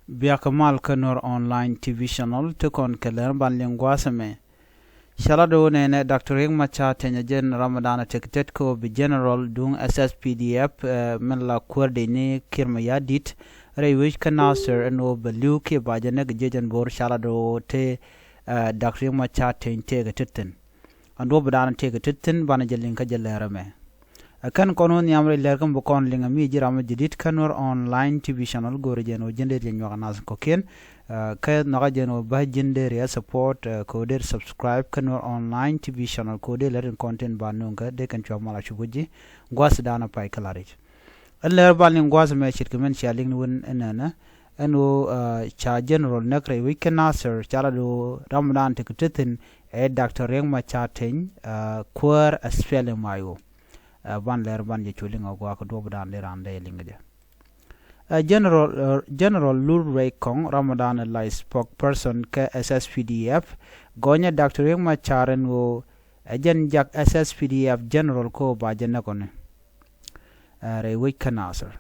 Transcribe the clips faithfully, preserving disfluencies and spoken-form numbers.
Biakä mal kä Nuer Online T V Channel ti kɔn kɛ lɛr ban liŋ gua̱a̱th ɛmɛ. Cala do̱ nɛnɛ Doctor Riek Machar Teny ɛ jɛn ram ɛ da̱a̱n ɛ tek tet kɛ ɣöö bi General duŋ S S P D F, eh, min la kuäär dec ni Kiir Mayardit rɛy wec kä Nasir ɛn ɣöö bɛ li̱w kiɛ ba jɛ näk jiɛc ɛn Bor cala do̱ te, eh, Doctor Riek Machar Teny tëëkɛ tet thi̱n. Ɛn duɔ̱p ɛ da̱a̱n tëëkɛ tet thi̱n banɛ jɛ liŋ kä jɛ lɛr ɛmɛ. Ɛ kɛn kɔn wä nhiam rɛy lɛr kä mi bi kɔn liŋ ɛ mi ji̱ ram ɛ jɛ di̱t kä Nuer Online T V Channel go̱o̱rɛ jɛn ɣöö ji̱n dee riɛc nyuak ɛ nath kɔ̱kiɛn. Ɛ, kä nhɔakä jɛn ɣöö bä ji̱n dee riɛc support, ɛ, kɛ ɣöö dee subscribe kä Nuer Online T V Channel kɛ ɣöö dee lɛr in content ba nööŋ kä dee kɛn cua mal a cup wä ji̱ gua̱a̱th da̱a̱n ɛ pay kä la ric. Ɛn lɛr ban liŋ gua̱a̱th ɛmɛ ce̱tkɛ min cia liŋ ni wän ɛnɛnɛ. Ɛn ɣöö, ɛ, ca General näk rɛy wec kä Nasir cala do̱ ram da̱a̱n tekɛ tet thi̱n ɛ Doctor Riek Machar Teny, ɛ, kuäär S P L M I O. Ɛ, ban lɛr ban jɛ cu liŋ ɛ gua̱a̱th kɛ duɔ̱p da̱a̱n dee raan dee liŋ kɛ jɛ. Ɛ, General, ɛ, General Lul Ruai Koŋ ram da̱a̱n la spokesperson kä S S P D F gɔnyɛ Doctor Riek Machar ɛn ɣöö ɛ jɛn jak S S P D F General kä ɣöö ba jɛ näk ɔni. Ɛ, rɛy wec kä Nasir.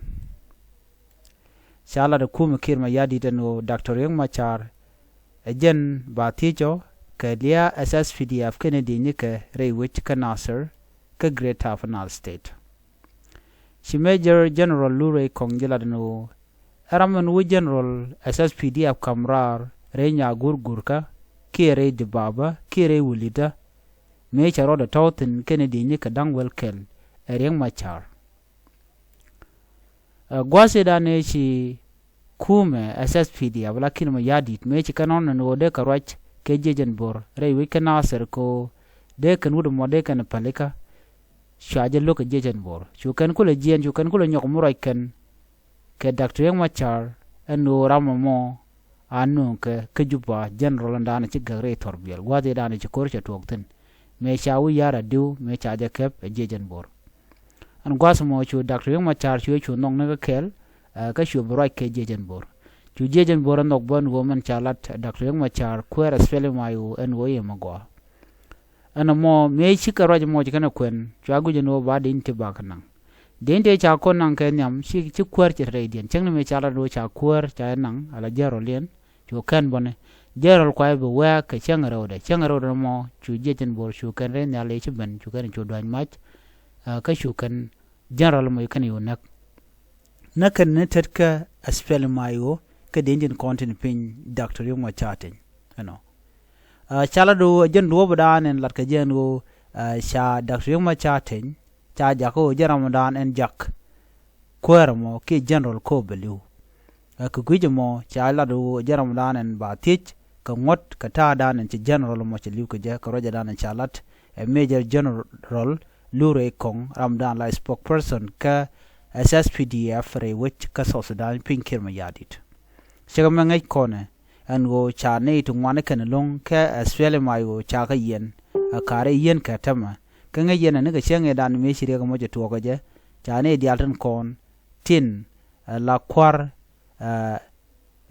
Ca lat ɛ kumɛ Kiir Mayardit ɛn ɣöö Doctor Riek Machar ɛ jɛn ba thiec ɔ kɛ lia̱a̱ S S P D F kɛnɛ di̱i̱ni kɛ rɛy wec kä Nasir kä Greater Upper Nile State. Ci Major General Lul Ruai Koŋ ji̱ lat ɛn ɣöö ɛ ram ɛn wä General S S P D F ka̱m raar rɛy Nyagur Gurkä kiɛ rɛy Dibaba kiɛ rɛy Wulita. Mëë cɛ rɔɔdɛ tɔ̱w thi̱n kɛnɛ di̱i̱ni kɛ da̱ŋ wäl kɛl ɛ Riek Machar. Ɛ, gua̱a̱th ëëdan ëë ci kumɛ S S P D F la Kiir Mayardit mëë ci kɛn ɣɔn ɛn ɣöö dee kɛ ruac kɛ jiɛc ɛn Bor rɛy wec kä Nasir kɛ ɣöö dee kɛn wut ɛmɔ dee kɛn pälikä. Cua jɛ lo̱k kɛ jiɛc ɛn Bor cu kɛn kulɛ jiɛɛn cu kɛn kulɛ nyɔk mi ruac kɛn kɛ Doctor Riek Machar ɛn ɣöö ram ɛmɔ a nööŋ kɛ kä Juba General ɛn da̱a̱n ci gäk rɛy thɔr biɛl gua̱a̱th ëëdan ci ko̱r cɛ tuɔɔk thi̱n. Mëë ca wi̱i̱ ya̱r a di̱w mëë ca jɛ kɛp ɛ jiɛc ɛn Bor. Ɛn gua̱a̱th ɛmɔ cu Doctor Riek Machar cu cu nhɔk ni kä kɛɛl, ɛ, kä cu bi ruac kɛ jiɛc ɛn Bor. Cu jiɛc ɛn Bor ɛ nhɔk bä ɛn ɣöö mɛn ca lat Doctor Riek Machar kuäär S P L M I O ɛn ɣöö yɛ mɛ gɔaa. Ɛn ɛmɔ mëë cikɛ ruac ɛmɔ ci kɛn ɛ kuɛn cua guic ɛn ɣöö ba dee in ti ba kɛ naŋ. Dee in tëë ca kɔn naŋ kɛ nhiam ci, ci kuäär ci rɛydiɛn cäŋ ni mëë ca lat ɣöö ca kuäär ca jɛ naŋ ala General ɛn. Cu kɛn bɔni General kuay bi wɛɛk kɛ cäŋ rɛwdɛ cäŋ rɛwdɛ ɛmɔ cu jiɛc ɛn Bor cu kɛn rɛy nhial ëë ci ben cu kɛn cu duany mac. Ɛ, kä cu kɛn General ɛmɔ ci kɛn yo̱o̱ näk. Näk kɛn ni tet kä S P L M I O kä dee in tin kɔn tin piny Doctor Riek Machar Teny. Ɛnɔ. Ɛ, ca lat ɣöö jɛn duɔ̱ɔ̱p da̱a̱n ɛn lat kɛ jɛn ɣöö, ɛ, ca Doctor Riek Machar Teny ca jakä ɣöö jɛn ram da̱a̱n ɛn jak kuäär ɛmɔ kiɛ General kä ɣöö bɛ li̱w. Ɛ, kɛ guic ɛmɔ ca lat ɣöö jɛn ram da̱a̱n ɛn ba thiec kɛ ŋuɔ̱t kɛ ta̱a̱ da̱a̱n ɛn ci General ɛmɔ ci li̱w kɛ jɛ kɛ ruacɛ da̱a̱n ɛn ca lat ɛ Major General Lul Ruai Koŋ ram da̱a̱n la spokesperson kä S S P D F rɛy wec kä South Sudan piny Kiir Mayardit. Cɛ kɛ mɛ ŋäc kɔnɛ ɛn ɣöö ca nɛy ti ŋuan kɛn lo̱ŋ kä S P L M I O ca kä yiɛn. Ɛ ka̱rɛ yiɛn kɛ tämɛ kä ŋäc yɛn ɛn kɛ cäŋ ëëdan mëë ci Riek ɛmɔ cɛ tuɔɔk kɛ jɛ ca nɛy diaal tin kɔn tin, ɛ, la kua̱r, ɛ,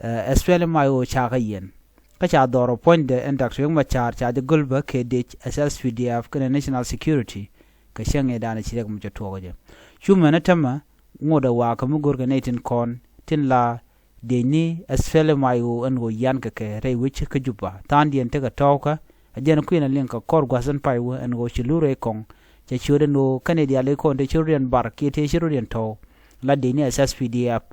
ɛ, S P L M I O ca kä yiɛn. Kä ca dhɔr ɛ puɔ̱nydɛ ɛn Doctor Riek Machar ca jɛ go̱l bä kɛ dec S S P D F kɛnɛ National Security kɛ cäŋ ëëdan ci Riek ɛmɔ cɛ tuɔɔk kɛ jɛ. Cu mɛn ɛ tämɛ ŋot ɛ wakä mi go̱rkɛ nɛy tin kɔn tin la dec ni S P L M I O ɛn ɣöö yian kɛ kɛ rɛy wec kä Juba. Tha̱a̱ŋdiɛn tekɛ tɔ̱ɔ̱kä ɛ jɛn kui̱n ɛ liŋ kɛ kɔr gua̱th ɛn pay wä ɛn ɣöö ci Lul Ruai Koŋ cɛ ciöt ɛn ɣöö kɛn i̱ diaal i̱ kɔn tëë ci rɔ̱diɛn bar kiɛ tëë ci rɔ̱diɛn tɔ̱w. La dec ni S S P D F,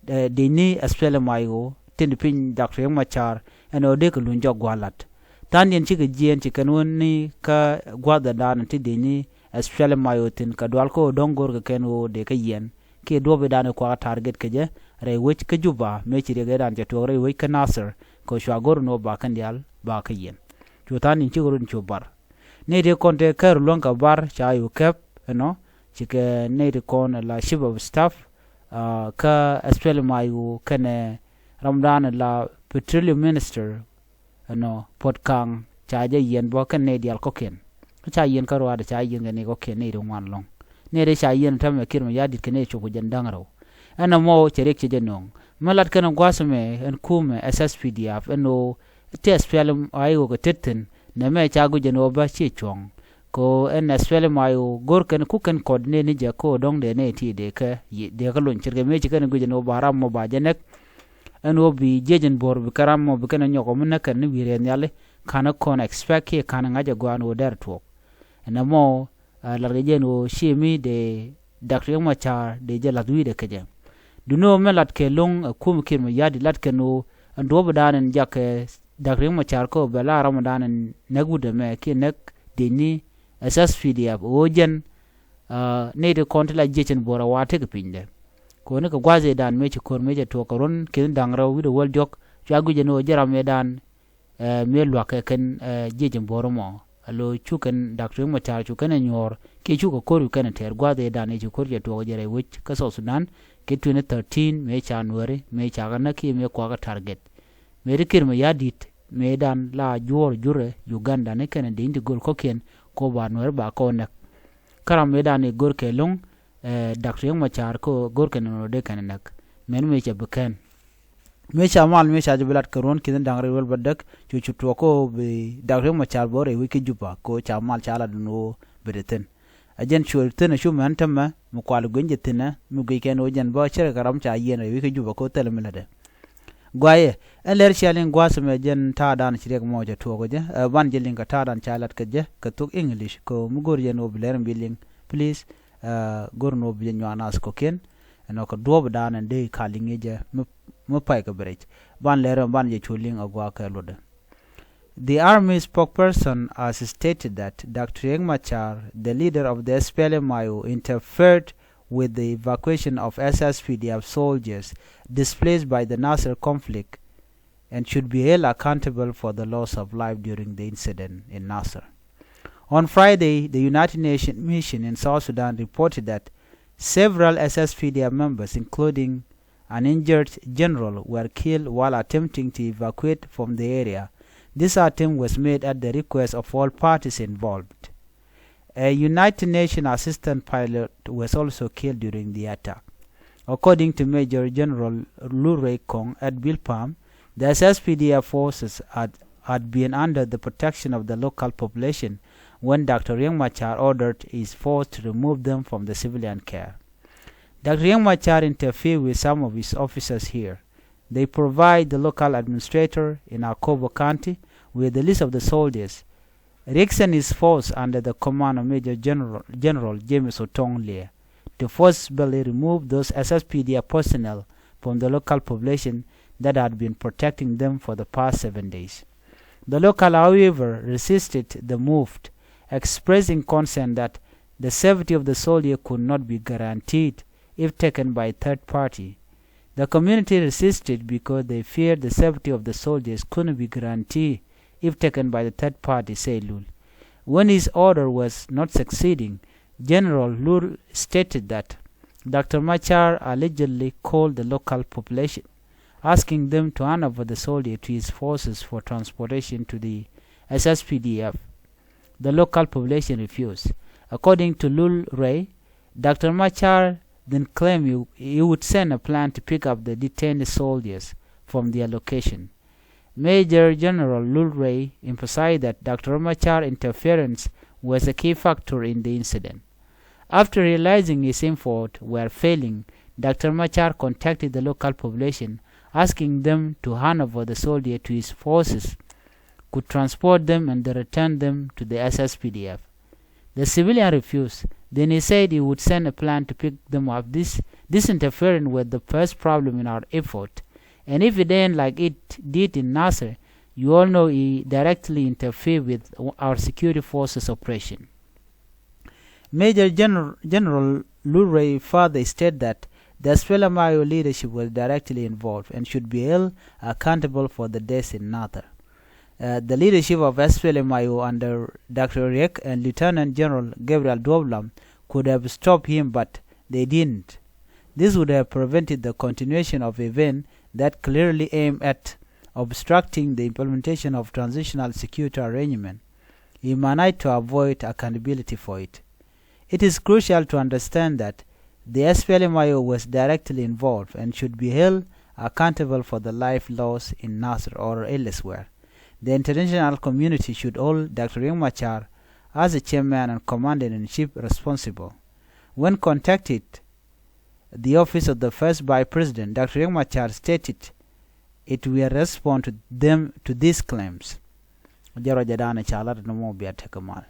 ɛ, dec ni S P L M I O tin piny Doctor Riek Machar ɛn ɣöö dee kɛ luny jɔk gua̱a̱th lat. Tha̱a̱ŋdiɛn cikɛ jiɛɛn ci kɛn wä ni kä gua̱th ɛ da̱a̱n ti dec ni S P L M I O thi̱n kɛ dual kä ɣöö dɔ̱ŋ go̱rkɛ kɛn ɣöö dee kä yiɛn. Kiɛ duɔ̱p i̱ da̱a̱n i̱ kuakä target kɛ jɛ rɛy wec kä Juba mëë ci Riek ëëdan cɛ tuɔɔk rɛy wec kä Nasir kɛ ɣöö cua go̱r ni ɣöö ba kɛn diaal ba kä yiɛn. Cu tha̱a̱ŋdiɛn cikɛ run cu bar. Nɛy ti kɔn tëë kär luäŋ kɛ bar ca yo̱o̱ kɛp ɛnɔ cikɛ nɛy ti kɔn la chief of staff, ɛ, kä S P L M I O kɛnɛ ram da̱a̱n la petroleum minister ɛnɔ Puɔt Kaŋ ca jɛ yiɛn bä kɛn nɛy diaal kɔ̱kiɛn. Kä ca yiɛn kä ruaadɛ ca yiɛn kɛ nɛy kɔ̱kiɛn nɛy ti ŋuan lɔ̱ŋ. Nɛy ti ca yiɛn täämɛ Kiir Mayardit kɛ nɛy cop kɛ jɛn da̱ŋ rɛw. Ɛn ɛmɔ cɛ Riek cɛ jɛ nööŋ. Mi lat kɛn gua̱a̱th ɛmɛ ɛn kumɛ S S P D F ɛn ɣöö ti S P L M I O kɛ tet thi̱n nɛmɛ ca guic ɛn ɣöö bä ciɛ cuɔ̱ŋ. Kɛ ɣöö ɛn S P L M I O go̱r kɛn ku kɛn coordinate ni jɛ kɛ ɣöö dɔ̱ŋ dee nɛy ti dee kä, dee kä lony ce̱tkɛ mëë ci kɛn guic ɛn ɣöö ba ram mɔ ba jɛ näk. ɛn ɣöö bi jiɛc in bo̱r bi kɛ ram mɔ bi kɛn ɛ nyɔk ɔ mi näk kɛn ni wi̱i̱ rɛɛ nhiali. Ka̱n ɛ kɔn expect kiɛ ka̱n ɛ ŋa̱c ɛ gɔaa ɛn ɣöö dɛr tuɔɔk. Ɛn ɛmɔ lat kɛ jɛ ɛn ɣöö ci mi dee Dak Riek Macar dee jɛ la̱th wi̱i̱dɛ kɛ jɛ. Duŋni ɣöö mi lat kɛ lo̱ŋ ɛ kum Kiir Mayardit lat kɛn ɣöö ɛn duɔ̱ɔ̱pdan ɛn jakɛ Dak Riek Macar kä ɣöö bɛ la ramdan ɛn näk wut ɛmɛ kiɛ näk diecni SSPDF ɣöö jɛn nɛy ti kɔn ti la jiɛc in bo̱r ɛ wa tekɛ pinydɛ. Koni kɛ gua̱th ëëdan mëë ci ko̱r mëë cɛ tuɔɔk kɛ ruɔ̱n ki̱n da̱ŋ rɛw wi̱cdɛ wäl diɔ̱k cua guic ɛn ɣöö jɛ ram ëëdan mëë lua̱k kɛ kɛn jiɛc in bo̱r ɛmɔ. Alo cu kɛn Dak Riek Macar cu kɛn ɛ nyuɔ̱ɔ̱r kiɛ cukɛ ko̱r cu kɛn ɛ tɛɛr gua̱th ëëdan ëë ci ko̱r cɛ tuɔɔk jɛ rɛy wec kä South Sudan kɛ twenty thirteen mëë ca Nuääri mëë ca kɛ näk kiɛ mëë kua kɛ target. Mëë ti Kiir Mayardit mëëdan la juɔ̱ɔ̱r jurɛ Uganda ni kɛn ɛ dee in ti go̱l kɔ̱kiɛn kɛ ɣöö ba Nuääri ba kɔn näk. Kä ram mëëdan i̱ go̱r kɛ lo̱ŋ Dak Riek Macar kä ɣöö go̱r kɛn ɛn ɣöö dee kɛn ɛ näk. Mɛn mëë cɛ bi kɛn mëë ca mal mëë ca jɛ bi lat kɛ ruɔ̱n ki̱n da̱ŋ rɛw wäl bädäk cu cu tuɔɔk kä ɣöö bi Dak Riek Macar bä rɛy wec kä Juba kɛ ɣöö ca mal ca lat ɛn ɣöö bi te thi̱n. Ɛ jɛn cuɛ thi̱n ɛ cu mɛn tämɛ mi kual gui̱ny jɛ thi̱n ɛ mi guic kɛn ɣöö jɛn bä cɛ rɛ kɛ ram ca yiɛn rɛy wec kä Juba kɛ ɣöö thilɛ mi lätdɛ. Guayɛ ɛn lɛr cia liŋ gua̱a̱th ɛmɛ jɛn ta̱a̱dan ci riɛk mɔ cɛ tuɔɔk jɛ ɛ ban jɛ liŋ kɛ ta̱a̱dan ca lat kɛ jɛ kɛ thok English kɛ mi go̱r jɛ ni wä bi lɛr mi bi liŋ. Please go̱r ni wä bi jɛ nyuan nath kɔ̱kiɛn. Ɛn ɔ kɛ duɔ̱ɔ̱pdan ɛn dee ka liŋ jɛ mi pay kɛ bi rɛc. Ban lɛr ɛmɛ ban jɛ cu liŋ a gua̱a̱ kɛ luɔtdɛ. The army spokesperson has stated that Doctor Riek Machar, the leader of the S P L M I O, interfered with the evacuation of S S P D F soldiers displaced by the Nasser conflict and should be held accountable for the loss of life during the incident in Nasser. On Friday, the United Nations mission in South Sudan reported that several S S P D F members, including an injured general, were killed while attempting to evacuate from the area. This attempt was made at the request of all parties involved. A United Nations assistant pilot was also killed during the attack. According to Major General Lurey Kong at Bilpam, the S S P D F forces had, had been under the protection of the local population when Doctor Riek Machar ordered his force to remove them from the civilian care. Doctor Riek Machar interfered with some of his officers here. They provide the local administrator in Akobo County with the list of the soldiers. Riek sent his force under the command of Major General, General James Otong Lee to forcibly remove those S S P D F personnel from the local population that had been protecting them for the past seven days. The local, however, resisted the move, expressing concern that the safety of the soldier could not be guaranteed if taken by a third party. The community resisted because they feared the safety of the soldiers couldn't be guaranteed if taken by the third party, said Lul. When his order was not succeeding, General Lul stated that Doctor Machar allegedly called the local population, asking them to hand over the soldier to his forces for transportation to the S S P D F. The local population refused. According to Lul Ray, Doctor Machar then claimed he, he would send a plane to pick up the detained soldiers from their location. Major General Lul Ray emphasized that Doctor Machar interference was a key factor in the incident. After realizing his efforts were failing, Doctor Machar contacted the local population, asking them to hand over the soldier to his forces, could transport them and then return them to the S S P D F. The civilian refused. Then he said he would send a plane to pick them up. This, this interference was the first problem in our effort. And if it end like it did in Nasser, you all know he directly interfered with our security forces operation. Major General, General Lurey further stated that the S P L M I O leadership was directly involved and should be held accountable for the death in Nasser. Uh, the leadership of S P L M I O under Doctor Riek and Lieutenant General Gabriel Duoblam could have stopped him, but they didn't. This would have prevented the continuation of events that clearly aim at obstructing the implementation of transitional security arrangement. He managed to avoid accountability for it. It is crucial to understand that the S P L M I O was directly involved and should be held accountable for the life lost in Nasser or elsewhere. The international community should hold Doctor Riek Machar as a chairman and commander-in-chief responsible. When contacted the office of the first vice president, Doctor Riek Machar stated it will respond to them, to these claims. Jɛ ruacɛ danɛ ca lat ni mɔ bia tekɛ mal.